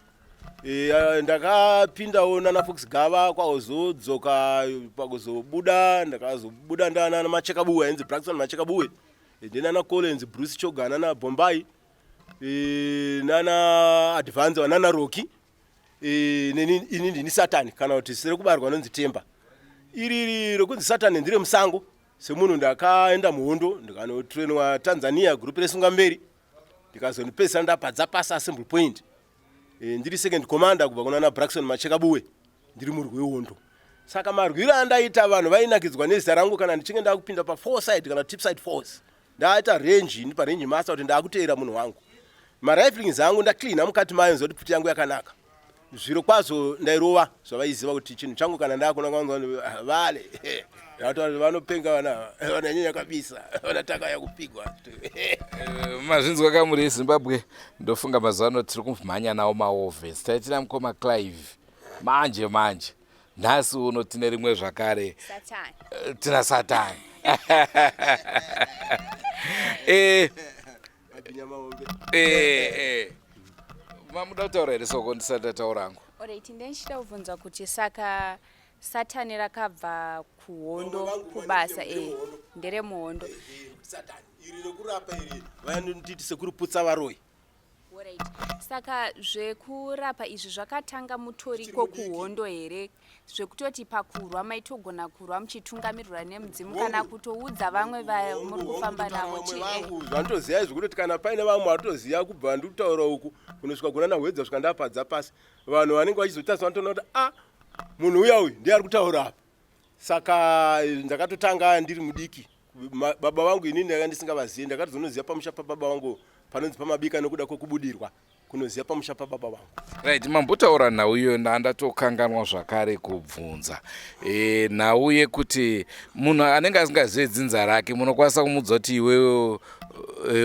Ndakapindawo nana Fox Gava, kwakuzodzoka pakuzobuda, ndakazobuda ndanana Machekabuwe, ainzi Braxton Machekabuwe, ndinana Collins, Bruce Choga, nana Bombay, nana Advance, nana Rocky. Neni ini ndini Satani, kana kuti sere kubarwa nonzi Temba. Iri rokunzi Satani ndire musango, semunhu ndakaenda muhondo, ndikanotrainwa Tanzania, group resungamberi, ndikazonipedzisa ndapadza pasi Assembly Point. Ndiri second commander kubva kunana Braxton Machekabuwe, ndiri murwi wehondo. Saka marwiro andaita, vanhu vainakidzwa nezita rangu. Kana ndichinge ndakupinda pafour side kana tip side force, ndaita range, ndi parange master, kuti ndakuteera munhu wangu, mariflings angu ndacleana mukati mayo, nzoti pfuti yangu yakanaka. Zviro kwazvo ndairova zvavaiziva kuti chinhu changu kana ndakuna vale vanopenga, vana vananyanya kabisa, vanataka yakupigwa.
Mazvinzwa kamuri eZimbabwe. Ndofunga mazuva ano tiri kumhanya nawo maovhesi. Taitina mukoma Clive manje manje. Nhasi uno tine rimwe zvakare.
Satani.
Tina Satani. Mamuda kutaura here, soko ndisati ndataura hangu?
Alright, ndendichida kubvunza kuti saka Satani rakabva kuhondo, kubasa, nderemuhondo?
Satani iri rekurapa iri, vanonditi Sekuru Putsa varoyi.
Alright. Saka zvekurapa izvi zvakatanga mutoriko kuhondo here, zvekutoti pakurwa maitogona kurwa muchitungamirirwa nemudzimu, kana kutoudza vamwe vamuri kufamba navo chi
Vangu zvanotoziva izvi, kutoti kana paine vamwe vatoziva kubva ndikutaura uku kunosvika kuna naHwedza, svika ndapadza pasi, vanhu vanenge vachizotarisa vanotoona kuti a munhu uya uyu ndiye ari kutaura apa. Saka ndakatotanga ndiri mudiki. Baba vangu inini ndanga ndisingavazivi, ndakatozonoziva pamusha pababa vangu panonzi paMabika, nekuda kwekubudirwa kunoziva pamusha pababa vangu.
Right, mambotaura nhau iyoyo, ndandatokanganwa zvakare kubvunza. Nhau yekuti munhu anenge asingazive dzinza rake, munokwanisa kumudza kuti iwewe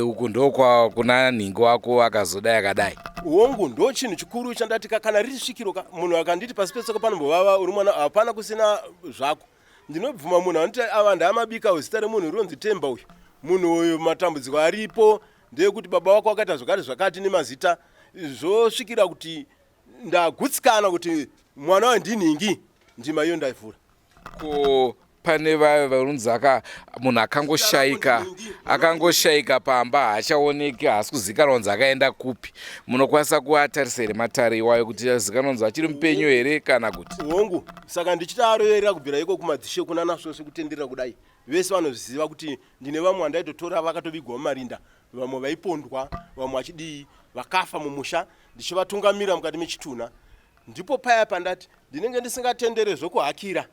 uku ndokwa kuna nhingi wako akazodai akadai?
Hongu, ndo chinhu chikuru chandati kana riri svikiro ka, munhu akanditi pasi petsoka panombovava, uri mwana, hapana kusina zvako. Ndinobvuma munhu anoti ava ndaamabika, zita remunhu rinonzi Temba, uyu munhu uyu matambudziko aripo ndeyekuti baba vako vakaita zvakati zvakati nemazita, zvosvikira kuti ndagutsikana kuti mwana wayo ndinhingi, ndima iyo ndaivhura.
Ko pane vaya varunzi aka munhu akangoshaika pamba, haachaoneki, haasi kuzikanwa kunzi akaenda kupi, munokwanisa kuatarisa here matare iwayo kuti azikanwa kunzi achiri mupenyu here kana kuti?
Hongu, saka ndichitaroverera kubvira iko kumadzishe kuna nasvose kutenderera kudai, vese vanozviziva kuti ndine vamwe vandaitotora vakatovigwa mumarinda, vamwe vaipondwa, vamwe vachidii, vakafa mumusha, ndichivatungamira mukati mechitunha. Ndipo paya pandati ndinenge ndisingatendere zvokuhakira.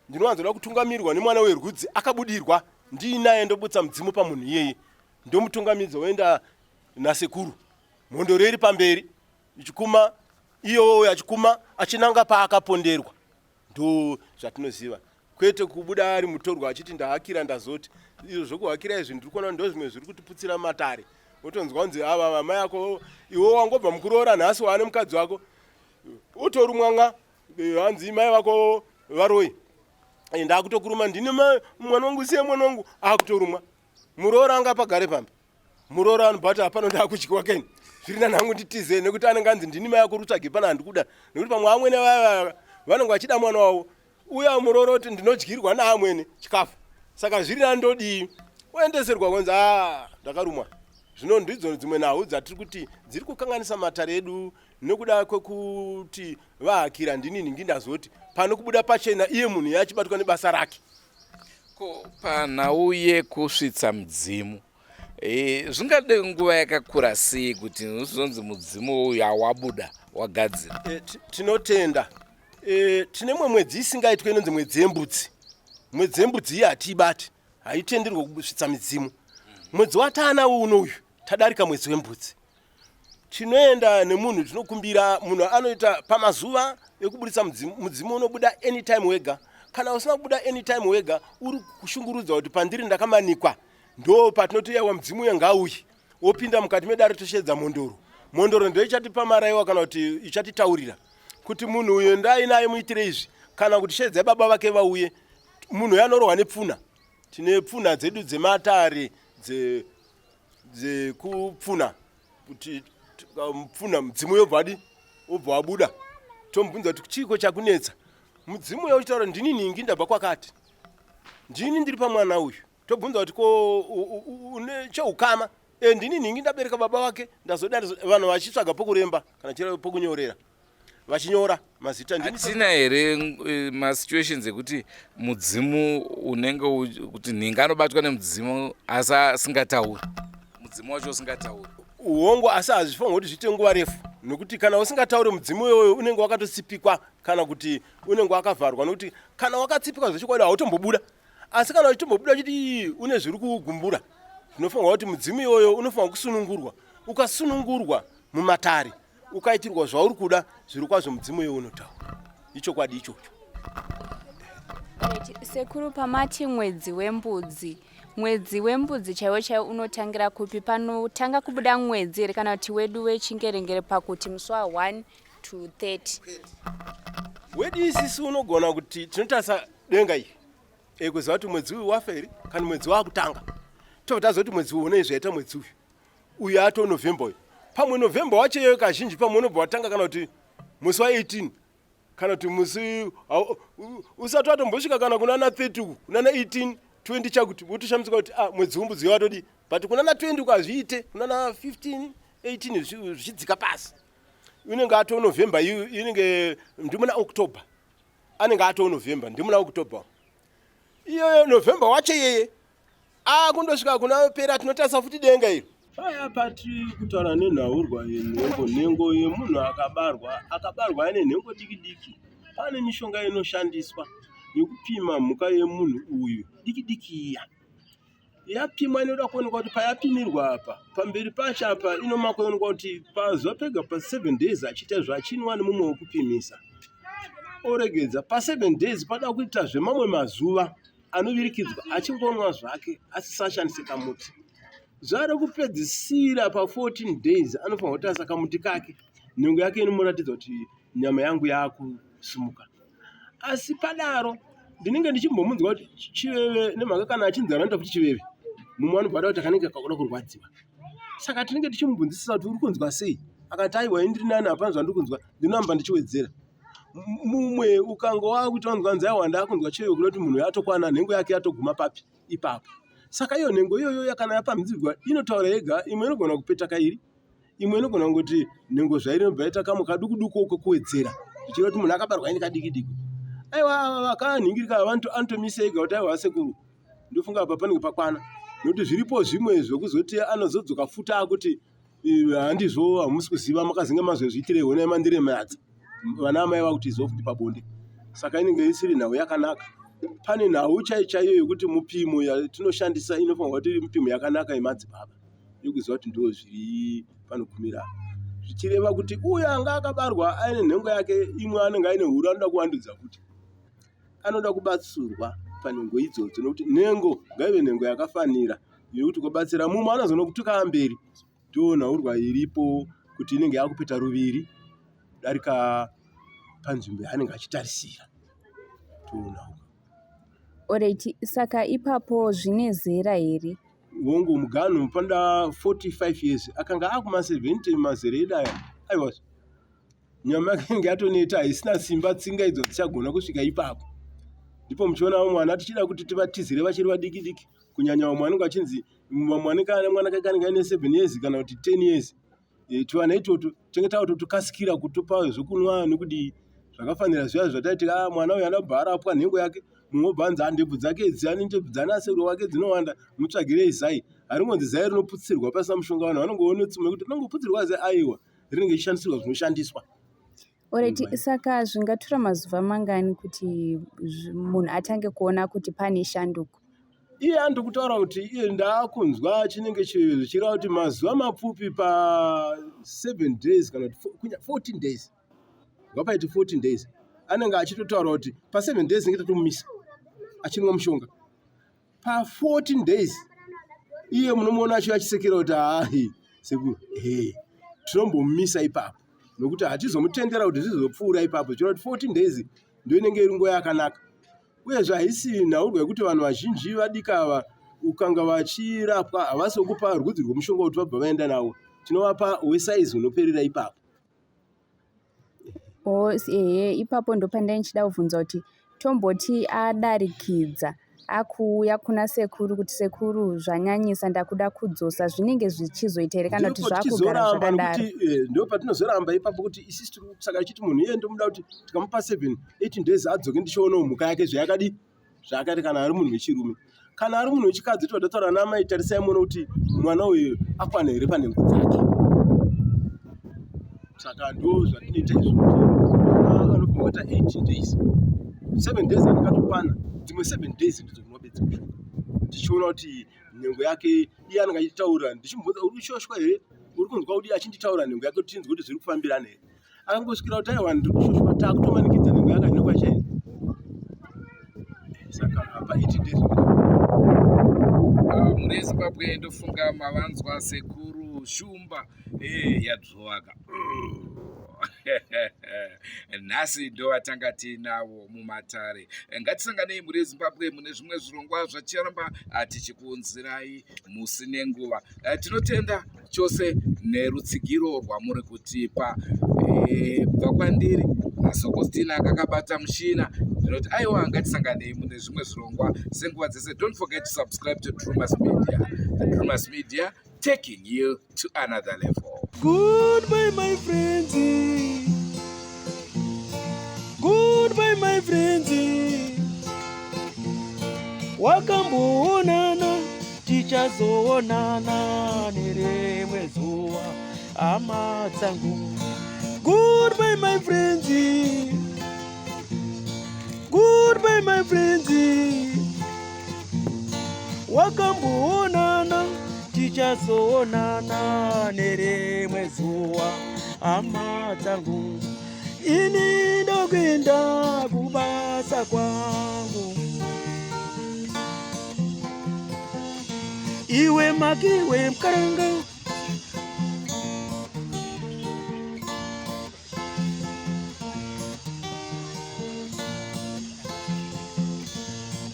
Ndinowanzoda kutungamirwa nemwana werudzi akabudirwa ndiinaye, ndobutsa mudzimu pamunhu iyeye, ndomutungamidza, woenda nasekuru, mhondoro iri pamberi ichikuma, iyowo achikuma achinanga paakaponderwa. Ndo zvatinoziva, kwete kubuda ari mutorwa achiti ndahakira. Ndazoti izvo zvokuhakira izvi, ndiri kuona ndo zvimwe zviri kutiputsira matare. Wotonzwa kunzi ava vamai ako, iwe wangobva mukuroora nhasi, waane mukadzi wako, utorumwa nga hanzi mai vako varoyi. Ndakutokuruma, ndine mwana wangu, siye mwana wangu, akutorumwa. Muroora anga pagare pamba, muroora anobata hapano, ndakudyiwa keni, zviri nanhangu nditize, nekuti anenge anzi ndini mai ako, rutsvage pana, handikuda, nekuti pamwe amwene vaya vanenge vachida mwana wavo. Uya muroora kuti ndinodyirwa naamwene chikafu saka zviri nani ndodii? Oendeserwa kwanzi a ndakarumwa. Zvino ndidzo dzimwe nhau dzatiri kuti dziri kukanganisa matare edu nekuda kwekuti vahakira ndini nhingi ndazoti pano kubuda pachena iye munhu yachibatwa nebasa rake.
Ko panhau yekusvitsa mudzimu e, zvingade nguva yakakura sei kuti uzonzi mudzimu uyu awabuda wagadzira?
E, tinotenda e, tine mwe mwedzi isingaitwe inonzi mwedzi yembudzi. Mwedzi yembudzi iyi hatiibati, haitenderwe kusvitsa midzimu. Mwedzi wataanawo uno uyu tadarika mwedzi wembudzi tinoenda nemunhu tinokumbira munhu anoita pamazuva ekuburitsa mudzimu mudzimu unobuda anytime wega kana usina kubuda anytime wega uri kushungurudza kuti pandiri ndakamanikwa ndo patinoti yawa mudzimu uye ngauye wopinda mukati medare toshedza mhondoro mhondoro ndo ichatipa maraiwa kana kuti ichatitaurira kuti munhu uyo ndai naye muitire izvi kana kuti shedzai baba vake vauye munhu uyo anorohwa nepfuna tine pfuna dzedu dzematare dzekupfuna kuti pfuna mudzimu uyo bva adi obva wabuda tomubvunza kuti chiiko chakunetsa mudzimu uyo uchitaura ndini nhingi ndabva kwakati ndini ndiri pamwana uyu tobvunza kuti ko une cheukama e ndini nhingi ndabereka baba vake ndazoda vanhu vachitsvaga pokuremba kana chero pokunyorera vachinyora mazita.
Hatina here eh, masituations ekuti mudzimu unenge kuti nhingi anobatwa nemudzimu asi asingatauri, mudzimu wacho usingatauri?
Hongu, asi hazvifanirwa kuti zviite nguva refu nokuti kana usingatauri mudzimu iyoyo unenge wakatotsipikwa kana kuti unenge wakavharwa, nokuti kana wakatsipikwa zvechokwadi hautombobuda. Asi kana uchitombobuda uchiti une zviri kugumbura, zvinofanirwa kuti mudzimu iyoyo unofanirwa kusunungurwa. Ukasunungurwa mumatare ukaitirwa zvauri kuda, zviri kwazvo mudzimu iyoyo unotaura ichokwadi ichocho.
Sekuru, pamati mwedzi wembudzi, mwedzi wembudzi chaiwo chaiwo unotangira kupi? Panotanga kubuda mwedzi here kana kuti wedu wechingerengere pakuti musi wa 1 to 30?
Wedu isisi unogona kuti tinotarisa denga iri e kuziva kuti mwedzi uyu wafa here kana mwedzi wakutanga, tobva taziva kuti mwedzi uyu unei zvaita mwedzi uyu uyu ato November uyu. Pamwe November wacho iyoyo kazhinji pamwe unobva watanga kana kuti musi wa 18 kana kuti musi usati watombosvika kana kunana 30 uku, kunana 18 20 chakuti wotoshamisika kuti ah, mwedzi wembudzi watodi, but kunana 20 uku hazviite, kunana 15 18 zvichidzika pasi unenge ato November, inenge ndimuna October, anenge ato November, ndimuna October iyoyo. November wacho iyeye akundosvika kuna pera tinotarisa futi denga iro. Paya patiri kutaura nenhaurwa yenhengo, nhengo yemunhu akabarwa akabarwa aine nhengo diki diki, pane mishonga inoshandiswa yekupima mhuka yemunhu uyu diki diki iya. Yapimwa inoda kuonekwa kuti payapimirwa apa pamberi pacho apa inomakwa yoonekwa kuti pazuva pega pa 7 days achiita zvachinwa nemumwe wekupimisa oregedza pa 7 days, pada kuita zvemamwe mazuva anovirikidzwa achingonwa zvake asisashandise kamuti. Zuva rekupedzisira pa14 days anofanirwa kutarisa kamuti kake, nhengo yake inomuratidza kuti nyama yangu yakusumuka. Asi padaro ndinenge ndichimbomunzwa kuti chiveve, nemhaka kana achinzi anoita futi chiveve, mumwe anobva ada kuti akanenge kakuda kurwadziwa, saka tinenge tichimubvunzisisa kuti uri kunzwa sei, akati aiwa ini ndiri nani, hapana zvandiri kunzwa, ndinoramba ndichiwedzera. Mumwe ukanga wakuita wanzwa nzi aiwa ndakunzwa chiveve, kuda kuti munhu yatokwana nhengo yake yatoguma papi ipapo. Saka iyo nhengo iyoyo kana yapamhidzirwa inotaura yega, imwe inogona kupeta kairi, imwe inogona kungoti nhengo zvairi inobva yaita kamwe kaduku duku kekuwedzera, zvichireva kuti munhu akabarwa aine kadiki diki. Aiwa ava vakanhingirika anotomisa ega kuti aiwa sekuru ndofunga apa panenge pakwana, nekuti zviripo zvimwe zvekuzoti anozodzoka futi akuti handizvo, hamusi kuziva makazinge mazozviitirei, honai mandiremadza vana amai vakuti izvo futi pabonde. Saka inenge isiri nhau yakanaka. Pane nhau chai chaiyo yekuti mupimo yatinoshandisa inofanirwa kuti iri mupimo yakanaka yemadzibaba yekuziva kuti ndo zviri panogumira, zvichireva kuti uyo anga akabarwa aine nhengo yake imwe anenge aine huru anoda kuvandudza futi, anoda kubatsurwa panhengo idzodzo, nekuti nhengo ngaive nhengo yakafanira yekuti kubatsira mumwe anozonokutuka amberi. Ndo nhaurwa iripo kuti inenge yakupeta ruviri kudarika panzvimbo yaanenge achitarisira. Tonhaurwa.
Alright, saka ipapo zvine zera here?
Hongu, muganhu panoda 45 years, akanga akuma 70 mazera edu aya, aiwa nyama yake inenge yatoneta, haisina simba, tsinga idzo dzichagona kusvika ipapo. Ndipo muchiona vamwe vana tichida kuti tivatizire vachiri vadiki diki, kunyanya vamwe vanenge vachinzi vamwe vanenge vane mwana kake kanenge aine 7 years kana kuti 10 years. E, tuvana itwoto tinenge takutotukasikira kutupa zvekunwa nekudii zvakafanira zviya zvataiti ah, mwana uyu anobva arapwa nhengo yake mumwe obva anzi ndebvu dzake idzi ane ndebvu dzanasekuru wake dzinowanda mutsvagirei zai haringonzi zai rinoputsirwa pasina mushonga vanhu vanongoona tsumo yekuti rinongoputsirwa zai aiwa rinenge richishandisirwa zvinoshandiswa
Alright, saka zvingatora mazuva mangani kuti munhu atange kuona kuti pane shanduko?
Iye andiri kutaura kuti iye ndaakunzwa chinenge zvichireva kuti mazuva mapfupi pa 7 days kana kuti 14 days ngapaiti 14 days anenge achitotaura kuti pa 7 days inge tatomumisa achinwa mushonga pa 14 days iye munomuona achiuya achisekera kuti hahi sekuru he tinombomumisa ipapo nokuti hatizomutendera kuti zvizopfuura ipapo zvichireva kuti 14 days ndo inenge iri nguva yakanaka uyezve haisi nhaurwa yekuti vanhu vazhinji vadika ava ukanga vachirapwa havasi vokupa rwudzi rwemushonga kuti vabva vaenda nawo tinovapa wesaizi unoperera ipapo
Oh, ehe ipapo ndopandai ndichida kubvunza kuti tomboti adarikidza akuuya kuna sekuru kuti sekuru zvanyanyisa ndakuda kudzosa zvinenge zvichizoita here kana kuti zvakugara zvakadaro
eh, ndo patinozoramba ipapo kuti isisi tiri saka tichiti munhu iye ndomuda kuti tikamupa 7 18 days adzoke ndichionawo mhuka yake zvayakadii zvaakaita kana ari munhu wechirume kana ari munhu wechikadzi tobva tataura namai tarisai muone kuti mwana uyu akwana here panhengo dzake saka ndo zvatinoita izvo kuti mwana anofanira kuita 18 days 7 days anenge atokwana dzimwe 7 days ndidzo kunwa bedzi mushonga tichiona kuti nhengo yake iye anenge achitaura ndichimubvunza uri kushoshwa here uri kunzwa kudii achinditaura nhengo yake kuti tinzwe kuti zviri kufambirana here akangosvikira kuti aiwa ndiri kushoshwa takutomanikidza nhengo yake haina kwachaenda saka apa iti ndezvi
ah, mune zimbabwe ndofunga mavanzwa sekuru shumba eh, yadzvovaka nhasi ndovatanga tiinavo mumatare ngatisanganei mhuri yezimbabwe mune zvimwe zvirongwa zvacharamba ah, tichikuunzirai musi nenguva eh, tinotenda chose nerutsigiro rwamuri kutipa eh, kubva kwandiri nasokostina akakabata mushina ndinoti aiwa ngatisanganei mune zvimwe zvirongwa senguva dzese don't forget to subscribe to drumas media drumas media taking you to another level
goodbye my friends goodbye my friends wakamboonana tichazoonana nerimwe zuva hama dzangu goodbye my friends goodbye my friends wakamboonana tichazoonana nerimwe zuva hama dzangu ini ndokuenda kubasa kwangu iwe makiwe mkaranga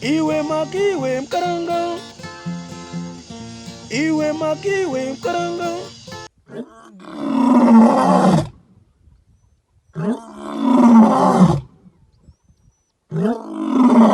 iwe makiwe mkaranga iwe makiwe mkaranga.